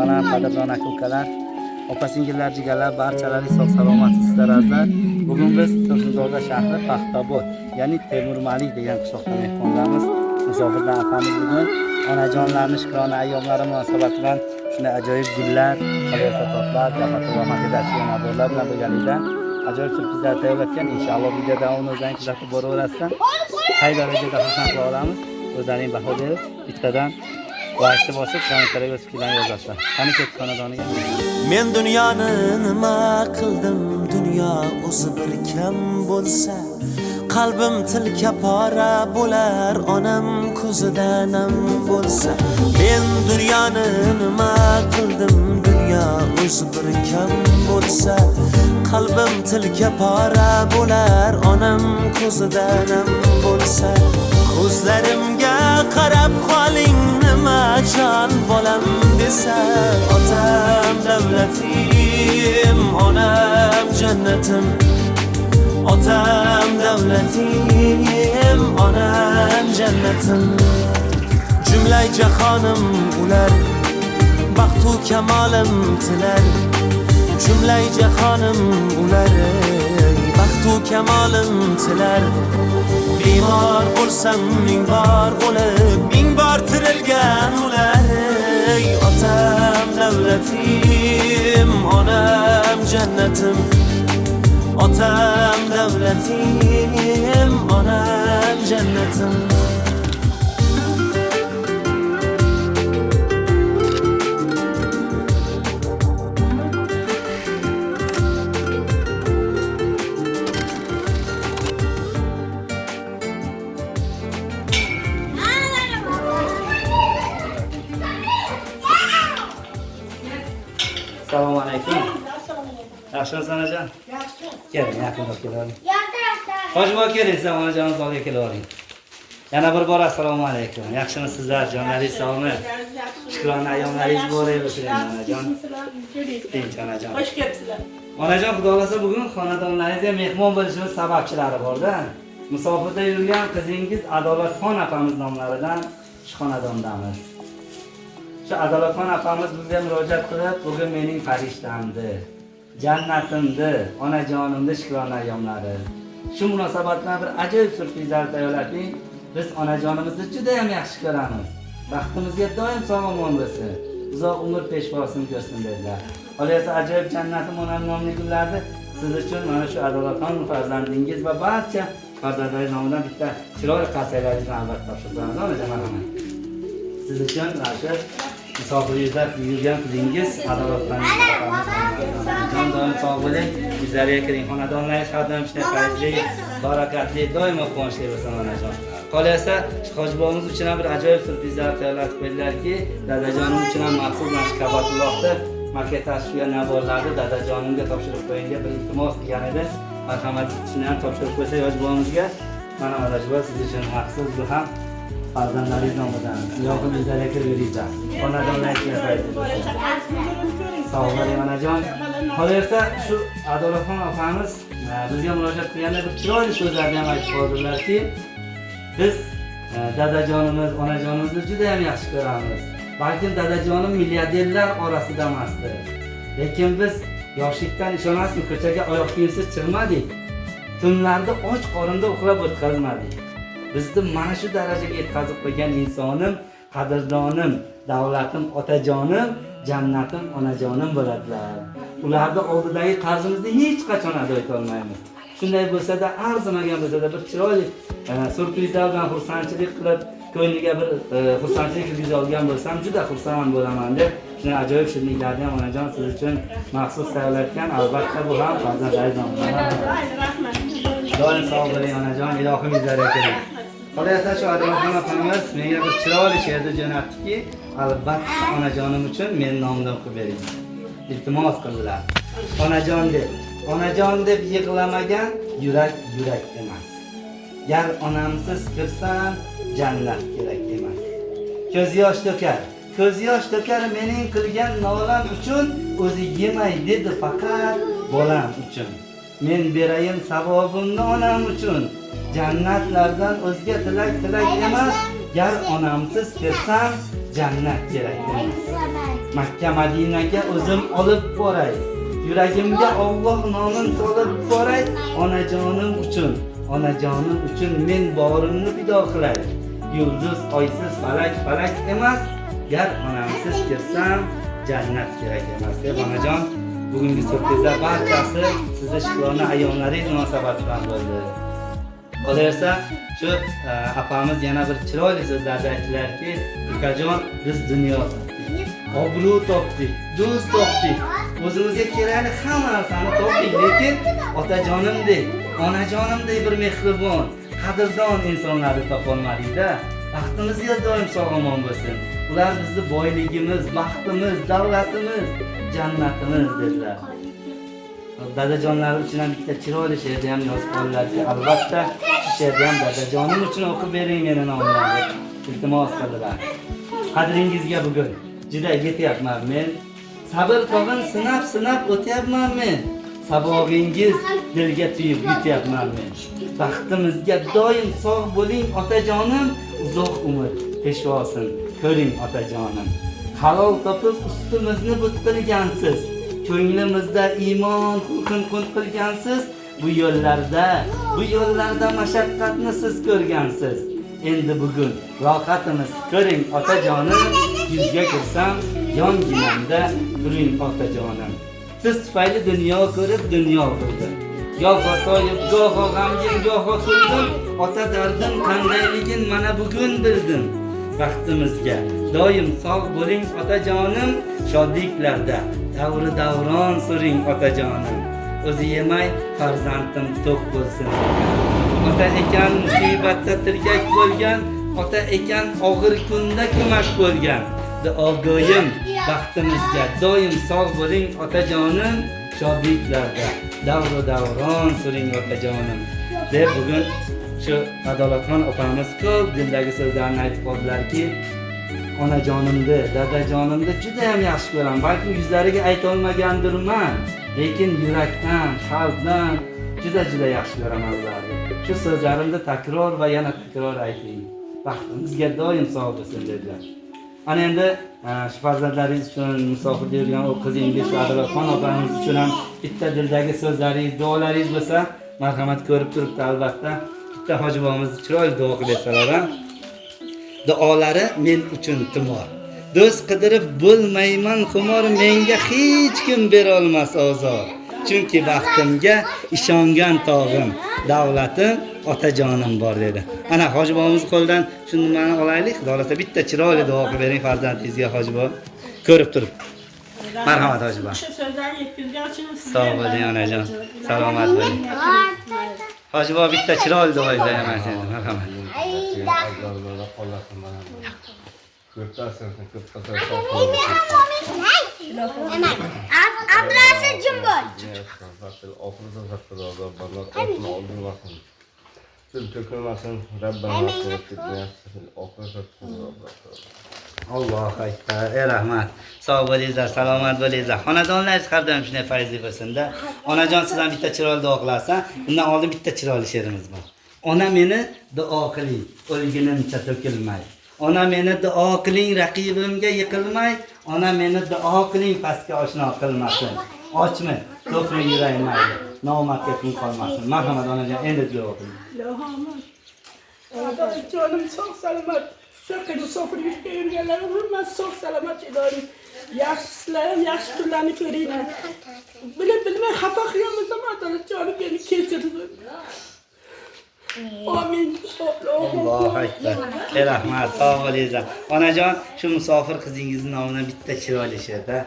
onam, qadrdon aka-ukalar, opa singillar, jigarlar, barchalaringiz sog' salomatsizlar azizlar. Bugun biz Tursunzoda shahri Paxtabod, ya'ni Temur Malik degan qishloqda mehmonlarmiz. Musofirdan opamiz bugun onajonlarni shukrona ayyomlari munosabati bilan shunday ajoyib gullar, qolaversa tortlar, gafatulloh makidasi naborlar bilan birgalikda ajoyib syurprizlar tayyorlatgan. Inshaalloh video davomini o'zlaring kuzatib boraverasizlar. Qay darajada xursand qila olamiz, o'zlaring baho berib, bittadan laykni bosib, kommentariyaga o'z fikrlarini yozasizlar. Qani ketdik xonadoniga. Men dunyoni nima qildim, dunyo o'zi bir kam bo'lsa, qalbim tilka pora bo'lar, onam ko'zidan nam bo'lsa. Men dunyoni nima qildim, dunyo o'zi bir kam bo'lsa, qalbim tilka pora bo'lar, onam ko'zidan nam bo'lsa. Ko'zlarimga qarab qoling, nima jon bolam desa, otam davlatim, onam jannatim, otam davlatim, onam jannatim. Jumla jahonim ular, baxtu kamolim tilar, jumla jahonim ular, baxtu kamolim tilar. Bemor bo'lsam ming bor o'lib, ming bor tirilgan ular. Ey otam davlatim, onam jannatim, otam davlatim, onam jannatim. Assalomu alaykum. Yaxshimisiz, onajon? Yaxshi. Keling, yaqinroq kelavering. Hoji keling, siz ham onajonimiz oldiga kelavering. Yana bir bor assalomu alaykum. Yaxshimisizlar, jonlaringiz sog'mi? Shukrona ayyomlaringiz muborak bo'lsin, onajon. Tinch, onajon. Xush kelibsizlar. Onajon, xudo xohlasa bugun xonadonlaringizga mehmon bo'lishimiz sababchilari bor-da. Musofirda yurgan qizingiz Adolatxon opamiz nomlaridan shu xonadondamiz. Shu Adolatxon opamiz bizga murojaat qilib, bugun mening farishtamdi, jannatimdi, onajonimdi shukrona ayyomlari. Shu munosabat bilan bir ajoyib syurprizlar tayyorladik. Biz onajonimizni juda ham yaxshi ko'ramiz. Baxtimizga doim sog' omon bo'lsin. Uzoq umr peshvosini ko'rsin dedilar. Qolaversa ajoyib jannatim onam nomli gullarni siz uchun mana shu Adolatxon farzandingiz va barcha farzandlaringiz nomidan bitta chiroyli qarsaklaringizni albatta topshiramiz. Onajon, marhamat. Siz uchun mana shu musofir yurgan qizingiz Adolatxon jon doim sog' bo'ling, yuzlariga kiring, xonadonlaringiz har doim shunday fayzli, barakatli, doimo quvonchli bo'lsin onajon. Qolaversa hoji bobomuz uchun ham bir ajoyib syurprizlar tayyorlatib qo'ydilarki, dadajonim uchun ham maxsus mana shu Kabatullohni maketasi tushgan naborlarni dadajonimga topshirib qo'ying deb bir iltimos qilgan edi. Marhamat, shuni ham topshirib qo'ysak hoji bobomizga. Mana hoji bobo, siz uchun maxsus bu ham farzandlaringiz nomidan. Ilohim yuzlariga kirib beringlar. Xonadonlaringiz fayzli bo'lsin. Sog' bo'ling onajon. Qolaversa shu Adolatxon opamiz bizga murojaat qilganda bir chiroyli so'zlarni ham aytib qoldilarki, biz dadajonimiz, onajonimizni juda ham yaxshi ko'ramiz. Balkim dadajonim milliarderlar orasida emasdir. Lekin biz yoshlikdan ishonasizmi, ko'chaga oyoq kiyimsiz chiqmadik. Tunlarda och qorinda uxlab o'tkazmadik. Bizni mana shu darajaga yetkazib qo'ygan insonim, qadrdonim, davlatim, otajonim, jannatim, onajonim bo'ladilar. Ularni oldidagi qarzimizni hech qachon ado eta olmaymiz. Shunday bo'lsa-da, arzimagan bo'lsa-da bir chiroyli syurprizlar bilan xursandchilik qilib, ko'ngliga bir xursandchilik kirgiza olgan bo'lsam, juda xursand bo'laman deb shunday ajoyib shirinliklarni ham onajon siz uchun maxsus tayyorlatgan. Albatta bu ham farzandlaringiz nomidan. Rahmat. Doim sog' bo'ling onajon, ilohim yuzlariga kiring. Qolaversa shu Adolatxon opamiz menga bir chiroyli she'rni jo'natdiki, albatta onajonim uchun men nomimdan o'qib bering. Iltimos qildilar. Onajon deb, onajon deb yig'lamagan yurak yurak emas. Gar onamsiz kirsam, jannat kerak emas. Ko'z yosh to'kar, ko'z yosh to'kar mening qilgan nolam uchun, o'zi yemay dedi faqat bolam uchun. Men berayin savobimni onam uchun. Jannatlardan o'zga tilak tilak emas, Gar onamsiz kirsam jannat kerak emas. Makka Madinaga o'zim olib boray, yuragimga Alloh nomin solib boray. Onajonim uchun, onajonim uchun men borimni fido qilay. Yulduz oysiz falak falak emas, gar onamsiz kirsam jannat kerak emas deb onajon bugungi syurprizlar barchasi sizni shukrona ayyomlaringiz munosabati bilan bo'ldi. Qolaversa shu opamiz yana bir chiroyli so'zlarni aytdilarki, ukajon biz dunyo topdik, obro' topdik, do'st topdik, o'zimizga kerakli hamma narsani topdik, lekin otajonimdek, onajonimdek bir mehribon, qadrdon insonlarni topolmadikda. Baxtimizga doim sog' omon bo'lsin. Ular bizni boyligimiz, baxtimiz, davlatimiz, jannatimiz dedilar. Dadajonlari uchun ham bitta chiroyli she'rni ham yozib qoldilarki, albatta shu she'rni ham dadajonim uchun o'qib bering meni nomimdan deb iltimos qildilar. Qadringizga bugun juda yetyapman men. Sabr tog'in sinab sinab o'tyapman men. Sabog'ingiz dilga tuyib yutyapman men. Baxtimizga doim sog' bo'ling otajonim, uzoq umr peshvosin ko'ring otajonim. Halol topib ustimizni but qilgansiz, ko'nglimizda iymon xulqin qunt qilgansiz. Bu yo'llarda mashaqqatni siz ko'rgansiz. Endi bugun rohatimiz ko'ring otajonim, yuzga kirsam yonginamda turing otajonim. Siz tufayli dunyo ko'rib dunyo bildim. Goho toyib, goho g'amgin, goho kuldim. Ota dardim qandayligin mana bugun bildim. Baxtimizga doim sog' bo'ling otajonim, shodliklarda davri davron suring otajonim. O'zi yemay farzandim to'q bo'lsin degan. Ota ekan musibatda tirgak bo'lgan, ota ekan og'ir kunda ko'mak bo'lgan. Duogo'yim baxtimizga doim sog' bo'ling otajonim, shodliklarda davru davron suring otajonim deb bugun shu Adolatxon opamiz ko'p dildagi so'zlarni aytib qoldilarki, onajonimni, dadajonimni juda ham yaxshi ko'raman. Balkim yuzlariga aytolmagandirman, lekin yurakdan, qalbdan juda juda yaxshi ko'raman ularni. Shu so'zlarimni takror va yana takror ayting. Baxtimizga doim sog' bo'lsin dedilar. Ana endi shu farzandlaringiz uchun, musofirda yurgan u qizingiz, shu Adolatxon opamiz uchun ham bitta dildagi so'zlaringiz, duolaringiz bo'lsa, marhamat, ko'rib turibdi albatta. Bitta hoji bobomiz chiroyli duo qilib bersalar ham. Duolari men uchun tumor. Do'st qidirib bo'lmayman xumor, menga hech kim berolmas ozor. Chunki baxtimga ishongan tog'im, davlatim, otajonim bor dedi. Ana hoji bobomiz qo'lidan shu nimani olaylik. Xudo xohlasa bitta chiroyli duo qilib bering farzandingizga hoji bobo. Ko'rib turib. Marhamat hoji bobo. Shu so'zlarni yetkazgan uchun sizga Sog' bo'ling onajon. Salomat bo'ling. Hoji bobo bitta chiroyli duo aytaman endi. Marhamat. Abdurashid jim bo'l. Allohu akbar. Ey rahmat. Sog' bo'linglar, salomat bo'linglar. Xonadonlaringiz har doim shunday fayzli bo'lsin-da. Onajon, siz ham bitta chiroyli duo qilasiz. Undan oldin bitta chiroyli she'rimiz bor. Ona meni duo qiling, o'lgunimcha to'kilmay. Ona meni duo qiling, raqibimga yiqilmay. Ona meni duo qiling, pastga oshno qilmasin. Ochmi, to'qmi yuragim mayli. Nomardga kun qolmasin. Marhamat onajon, endi duo qiling. Ilohim. Jonim sog' salomat. Shunaqa musofir yurtda yurganlar hammasi sog' salomat iloyim. Yaxshi sizlar ham yaxshi kunlarni ko'ringlar. Bilib bilmay xato qilgan bo'lsam adolat jonim meni kechirsin. Amin. Allohu akbar. Ey rahmat, sog' bo'linglar. Onajon, shu musofir qizingizni nomidan bitta chiroyli she'rda.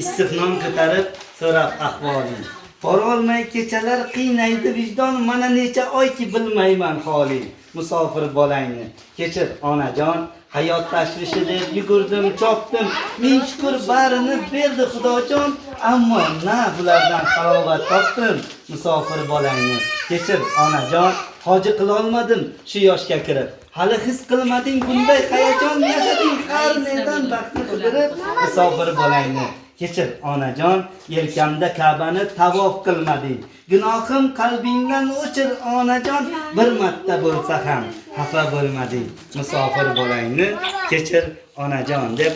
Issiq non ko'tarib so'rab ahvoling. Borolmay kechalar qiynaydi vijdon, mana necha oyki bilmayman holing. Musofir bolangni kechir onajon, hayot tashvishi deb yugurdim, chopdim. Ming shukr barini berdi Xudojon, ammo na bulardan halovat topdim. Musofir bolangni kechir onajon, hoji qilolmadim shu yoshga kirib. Hali his qilmading bunday hayajon, yashading har nedan baxtni qidirib. Musofir bolangni kechir onajon, yelkamda Ka'bani tavof qilmading. Gunohim qalbingdan o'chir onajon, bir marta bo'lsa ham Xafa bo'lmading musofir bolangni, kechir onajon deb.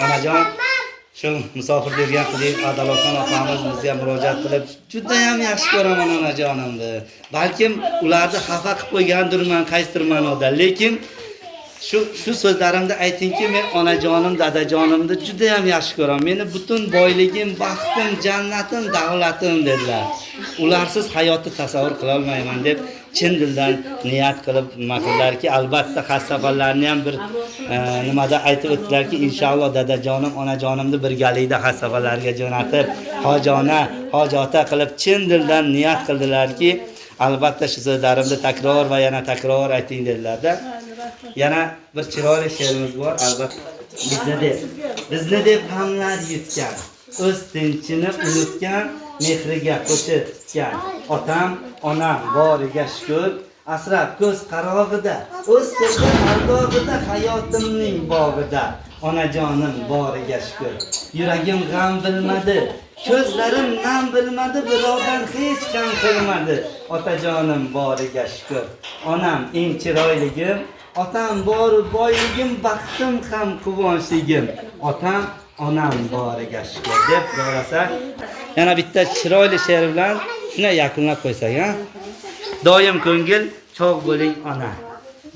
Onajon, shu musofir yurgan qizingiz Adolatxon opamiz bizga murojaat qilib, judayam yaxshi ko'raman onajonimni. Balkim ularni xafa qilib qo'ygandirman qaysidir ma'noda, lekin shu so'zlarimni aytingki, men onajonim, dadajonimni judayam yaxshi ko'raman. Meni butun boyligim, baxtim, jannatim, davlatim dedilar. Ularsiz hayotni tasavvur qila olmayman deb chin dildan niyat qilib nima qildilarki, albatta haj safarlarni ham bir nimada aytib o'tdilarki, inshaalloh dadajonim, onajonimni birgalikda haj safarlariga jo'natib, hojona, hojota qilib chin dildan niyat qildilarki, albatta shu so'zlarimni takror va yana takror ayting dedilarda. Yana bir chiroyli she'rimiz bor, albatta. Bizni deb g'amlar yutgan, o'z tinchini unutgan, mehriga qo'shib tutgan otam, onam boriga shukur, asrab ko'z qarog'ida, o'stirdi ardog'ida, hayotimning bog'ida onajonim boriga shukur. Yuragim g'am bilmadi, ko'zlarim nam bilmadi, birovdan hech kam qilmadi otajonim boriga shukur. Onam eng chiroyligim, otam boru boyligim, baxtim ham quvonchligim, otam, onam boriga shukur deb rosa yana bitta chiroyli she'r bilan shunday yakunlab qo'ysak, ha? Doim ko'ngil chog' bo'ling ona,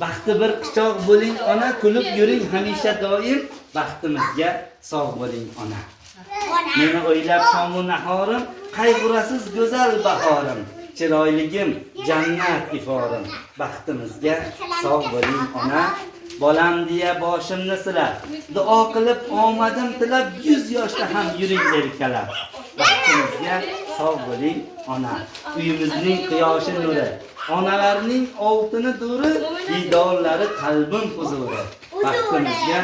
baxti bir quchoq bo'ling ona, kulib yuring hamisha doim, baxtimizga sog' bo'ling ona. Meni o'ylab shomu nahorim, qayg'urasiz go'zal bahorim, chiroyligim, jannat iforim, baxtimizga sog' bo'ling ona. Bolam deya boshimni silab, duo qilib omadim tilab, 100 yoshda ham yuring erkalab, baxtimizga sog' bo'ling ona. Uyimizning quyoshi nuri, onalarning oltini duri, diydorlari qalbim huzuri, baxtimizga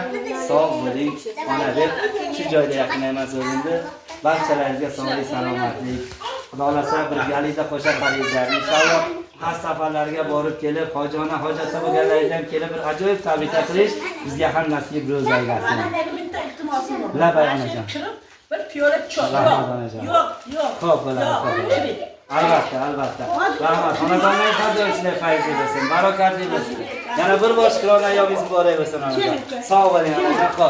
sog' bo'ling ona deb shu joyda yakunlayman so'zimni. Barchalaringizga sog'lik, salomatlik, Xudo xohlasa birgalikda qo'sha qariylar inshaalloh haj safarlarga borib kelib, hojona, hojatda bo'lganlaringizdan kelib bir ajoyib tabriklar qilish bizga ham nasib ro'z aylasin. Bitta iltimosim bor. Labay onajon. Kirib bir piyola choy. Rahmat onajon. Yo'q, yo'q. Xo'p, bo'ladi, Yo'q, xo'p bo'ladi. kiring. Albatta, albatta. Rahmat. Xonadonlar har doim shunday fayzli bo'lsin, barakatli bo'lsin. Yana bir bor shukrona ayyomingiz muborak bo'lsin onajon. Sog' bo'ling onajon. Xo'p.